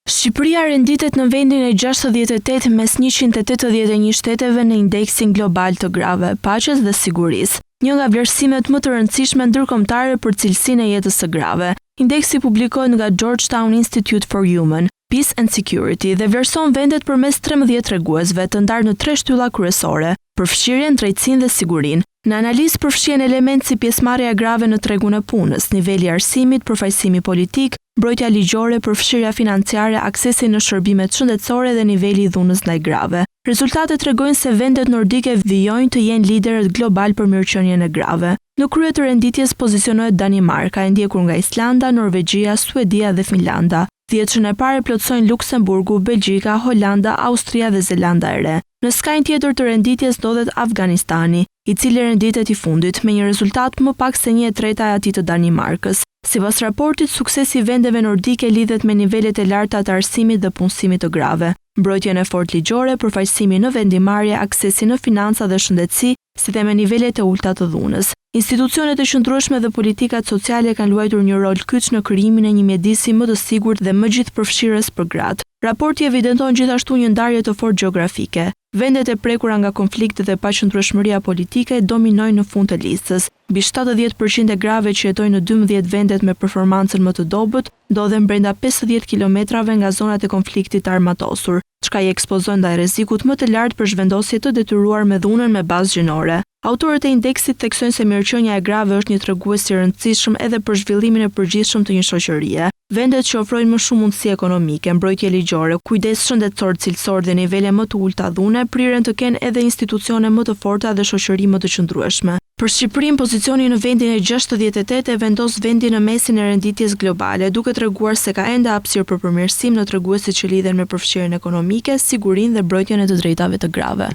Shqipëria renditet në vendin e 68 mes 181 shteteve në indeksin global të grave, paqes dhe sigurisë, një nga vlerësimet më të rëndësishme ndërkombëtare për cilësinë e jetës së grave. Indeksi publikohet nga Georgetown Institute for Women, Peace and Security dhe vlerëson vendet përmes 13 treguesve të ndarë në tre shtylla kryesore: përfshirjen, drejtësinë dhe sigurinë. Në analizë përfshihen elemente si pjesëmarrja e grave në tregun e punës, niveli i arsimit, përfaqësimi politik, mbrojtja ligjore, përfshirja financiare, aksesi në shërbimet shëndetësore dhe niveli i dhunës ndaj grave. Rezultatet tregojnë se vendet nordike vijojnë të jenë liderët global për mirëqenien e grave. Në krye të renditjes pozicionohet Danimarka, e ndjekur nga Islanda, Norvegjia, Suedia dhe Finlanda. Dhjetëshen e parë e plotësojnë Luksemburgu, Belgjika, Holanda, Austria dhe Zelanda e Re. Në skajin tjetër të renditjes ndodhet Afganistani, i cili renditet i fundit, me një rezultat më pak se 1/3 e atij të Danimarkës. Sipas raportit, suksesi i vendeve nordike lidhet me nivelet e larta të arsimit dhe punësimit të grave, mbrojtjen e fortë ligjore, përfaqësimin në vendimmarrje, aksesin në financa dhe shëndetësi, si dhe me nivelet e ulta të dhunës. Institucionet e qëndrueshme dhe politikat sociale kanë luajtur një rol kyç në krijimin e një mjedisi më të sigurt dhe më gjithëpërfshirës për gratë. Raporti evidenton gjithashtu një ndarje të fortë gjeografike. Vendet e prekura nga konfliktet dhe paqëndrueshmëria politike dominojnë në fund të listës. Mbi 70% e grave që jetojnë në 12 vendet me performancën më të dobët ndodhen brenda 50 kilometrave nga zonat e konfliktit të armatosur, çka i ekspozon ndaj rrezikut më të lartë për zhvendosje të detyruar me dhunën me bazë gjinore. Autorët e indeksit theksojnë se mirëqenia e grave është një tregues i rëndësishëm edhe për zhvillimin e përgjithshëm të një shoqërie. Vendet që ofrojnë më shumë mundësi ekonomike, mbrojtje ligjore, kujdes shëndetësor cilësor dhe nivele më të ulta dhune, priren të kenë edhe institucione më të forta dhe shoqëri më të qëndrueshme. Për Shqipërinë, pozicioni në vendin e 68 e vendos vendin në mesin e renditjes globale, duke treguar se ka ende hapësirë për përmirësim në treguesit që lidhen me përfshirjen ekonomike, sigurinë dhe mbrojtjen e të drejtave të grave.